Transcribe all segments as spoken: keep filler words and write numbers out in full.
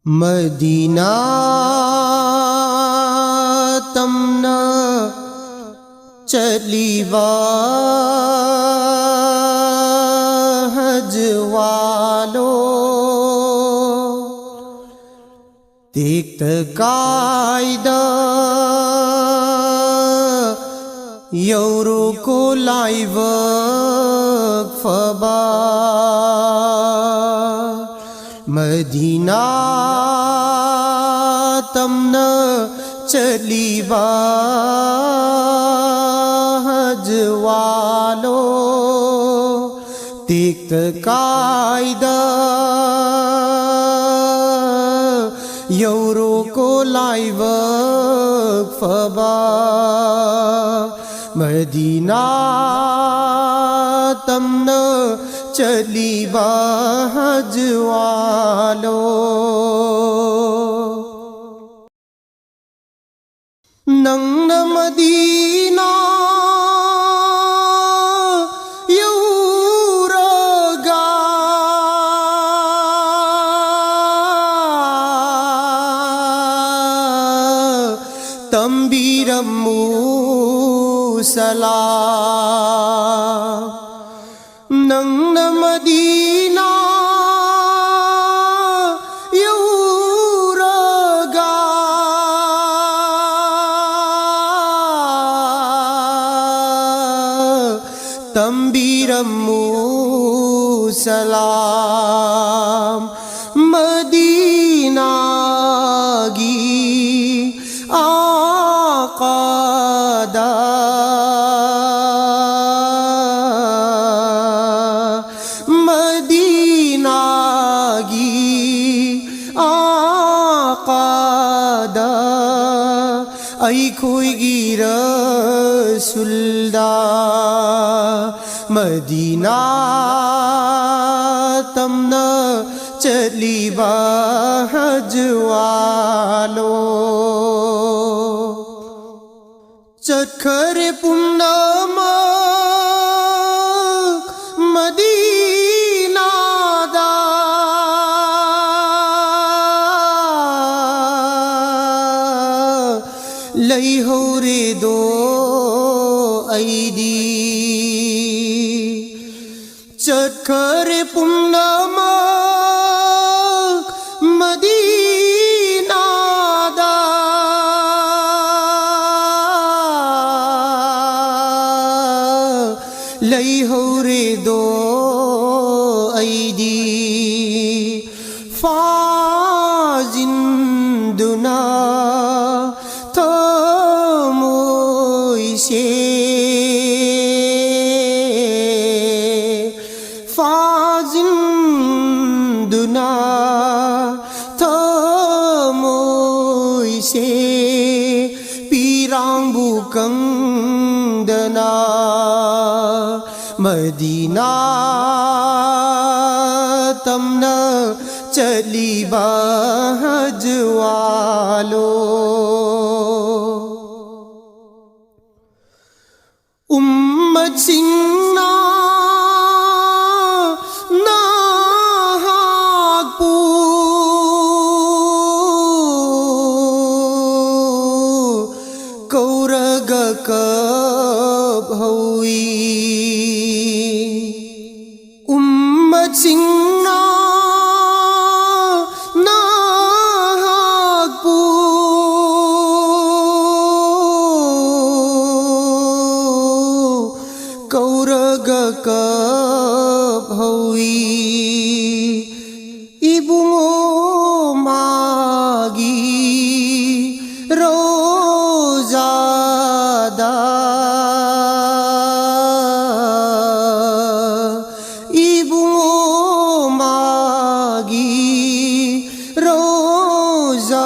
ꯃꯗꯤꯅꯥ ꯇꯝꯅ ꯆꯠꯂꯤꯕ ꯍꯖꯋꯥꯂꯣ, ꯇꯦꯛꯇ ꯀꯥꯏꯗ ꯌꯧꯔꯣꯀꯣ ꯂꯥꯏꯕꯛ ꯐꯕ꯫ ꯃꯗꯤꯅꯥ ꯇꯝꯅ ꯆꯠꯂꯤꯕ ꯍꯖꯋꯥꯂꯣ, ꯇꯦꯛꯇ ꯀꯥꯏꯗ ꯌꯧꯔꯣꯀꯣ ꯂꯥꯏꯕꯛ ꯐꯕ꯫ ꯃꯗꯤꯅꯥ ꯇꯝꯅ ꯆꯠꯂꯤꯕ ꯍꯖꯋꯥꯂꯣ, ꯅꯪꯅ ꯃꯗꯤꯅꯥ ꯌꯧꯔꯒ ꯇꯝꯕꯤꯔꯝꯃꯨ ꯁꯂꯥꯝ꯫ ꯅꯪꯅ ꯃꯗꯤꯅꯥ ꯌꯧꯔꯒ ꯇꯝꯕꯤꯔꯝꯃꯨ ꯁꯂꯥꯝ꯫ ꯃꯗꯤꯅꯥꯒꯤ ꯑꯥꯀꯥꯗ, ꯃꯗꯤꯅꯥꯒꯤ ꯑꯥꯀꯥꯗ, ꯑꯩꯈꯣꯏꯒꯤ ꯔꯁꯨꯜꯗ꯫ ꯃꯗꯤꯅꯥ ꯇꯝꯅ ꯆꯠꯂꯤꯕ ꯍꯖꯋꯥꯂꯣ, ꯆꯠꯈꯔꯦ ꯄꯨꯝꯅꯃꯛ ꯃꯗꯤꯅꯥꯗ꯫ ꯂꯩꯍꯧꯔꯦꯗꯣ ꯑꯩꯗꯤ꯫ ꯆꯠꯈꯔꯦ ꯄꯨꯝꯅꯃꯛ ꯃꯗꯤꯅꯥꯗ꯫ ꯂꯩꯍꯧꯔꯦꯗꯣ ꯑꯩꯗꯤ ꯐꯥꯖꯤꯟꯗꯨꯅ ꯊꯃꯣꯏꯁꯦ꯫ ꯐꯥꯖꯤꯟꯗꯨꯅ ꯊꯃꯣꯏꯁꯦ ꯄꯤꯔꯥꯡꯕꯨ ꯀꯪꯗꯅ ꯃꯗꯤꯅꯥ ꯇꯝꯅ ꯆꯠꯂꯤꯕ ꯍꯖꯋꯥꯂꯣ꯫ ꯎꯝꯃꯠꯁꯤꯡꯅ ꯅꯍꯥꯛꯄꯨ ꯀꯧꯔꯒ ꯀꯞꯍꯧꯏ꯫ ꯎꯝꯃꯠꯁꯤꯡꯅ ꯅꯍꯥꯛꯄꯨ ꯀꯧꯔꯒ ꯀꯞꯍꯧꯏ꯫ ꯏꯕꯨꯡꯉꯣ ꯃꯥꯒꯤ ꯔꯣꯖꯥꯗ꯫ ꯏꯕꯨꯡꯉꯣ ꯃꯥꯒꯤ ꯔꯣꯖꯥꯗ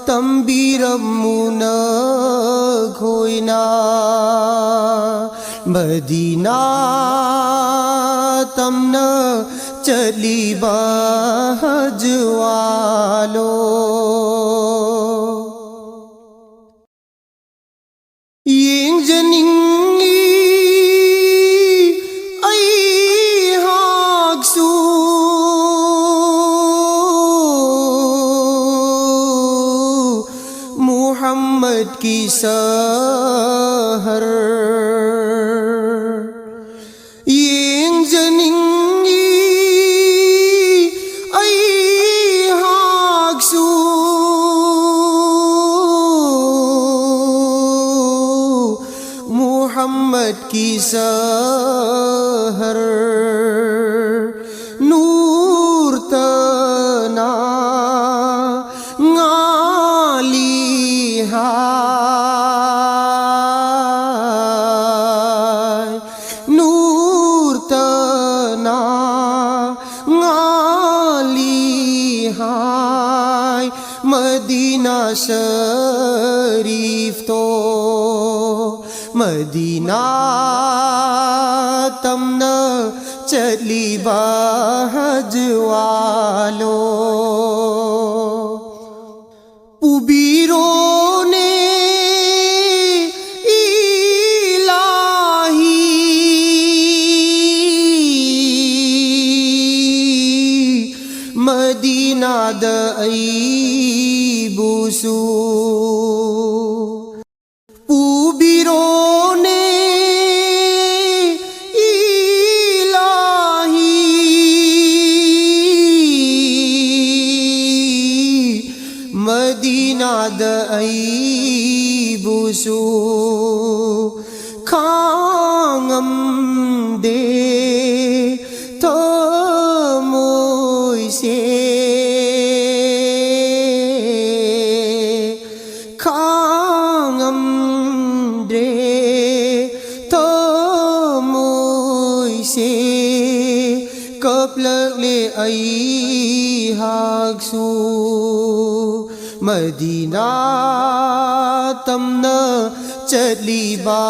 ꯇꯝꯕꯤꯔꯝꯃꯨ ꯅꯈꯣꯏꯅ꯫ ꯃꯗꯤꯅꯥ ꯇꯝꯅ ꯆꯠꯂꯤꯕ ꯍꯖꯋꯥꯂꯣ꯫ ꯌꯦꯡꯖꯅꯤꯡꯉꯤ ꯑꯩꯍꯥꯛꯁꯨ ꯀꯤ ꯁꯍꯔ ꯌꯦꯡꯖꯅꯤꯡꯏ ꯑꯩꯍꯥꯛꯁꯨ꯫ ꯃꯨꯍꯝꯃꯗꯀꯤ ꯁꯍꯔ ꯅꯨꯔ ꯇꯅ ꯉꯥꯜꯂꯤ ꯍꯥꯏ꯫ ꯅꯨꯔ ꯇꯅ ꯉꯥꯜꯂꯤ ꯍꯥꯏ꯫ ꯃꯗꯤꯅꯥ ꯁꯔꯤꯐꯇꯣ, ꯃꯗꯤꯅꯥ ꯇꯝꯅ ꯆꯠꯂꯤꯕ ꯍꯖꯋꯥꯂꯣ꯫ ꯄꯨꯕꯤꯔꯣꯅꯦ ꯏꯂꯥꯍꯤ, ꯃꯗꯤꯅꯥꯗ ꯑꯩꯕꯨꯁꯨ꯫ ꯄꯨꯕꯤꯔꯣꯅꯦ ꯏꯂꯥꯍꯤ, ꯃꯗꯤꯅꯥꯗ ꯑꯩꯕꯨꯁꯨ꯫ ꯈꯥꯡꯉꯝꯗꯦ ꯊꯃꯣꯏꯁꯦ, ꯈꯥꯡꯉꯝꯗ꯭ꯔꯦ ꯊꯃꯣꯏꯁꯦ꯫ ꯀꯞꯂꯛꯂꯦ ꯑꯩꯍꯥꯛꯁꯨ꯫ ꯃꯗꯤꯅꯥ ꯇꯝꯅ ꯆꯠꯂꯤꯕ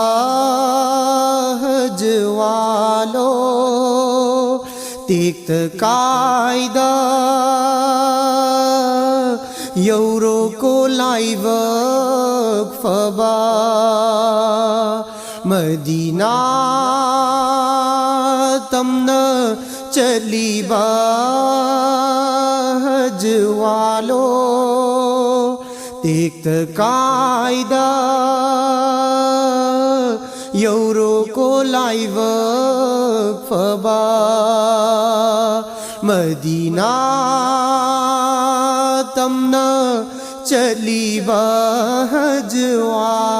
ꯍꯖꯋꯥꯂꯣ꯫ ꯇꯦꯛꯇ ꯀꯥꯏꯗ ꯌꯧꯔꯣꯀꯣ ꯂꯥꯏꯕꯛ ꯐꯕ꯫ ꯃꯗꯤꯅꯥ ꯇꯝꯅ ꯆꯠꯂꯤꯕ ꯍꯖꯋꯥꯂꯣ꯫ ꯇꯦꯛꯇ ꯀꯥꯏꯗ ꯌꯧꯔꯣꯀꯣ ꯂꯥꯏꯕꯛ ꯐꯕ꯫ ꯃꯗꯤꯅꯥ ꯇꯝꯅ ꯆꯠꯂꯤꯕ ꯍꯖꯋꯥ꯫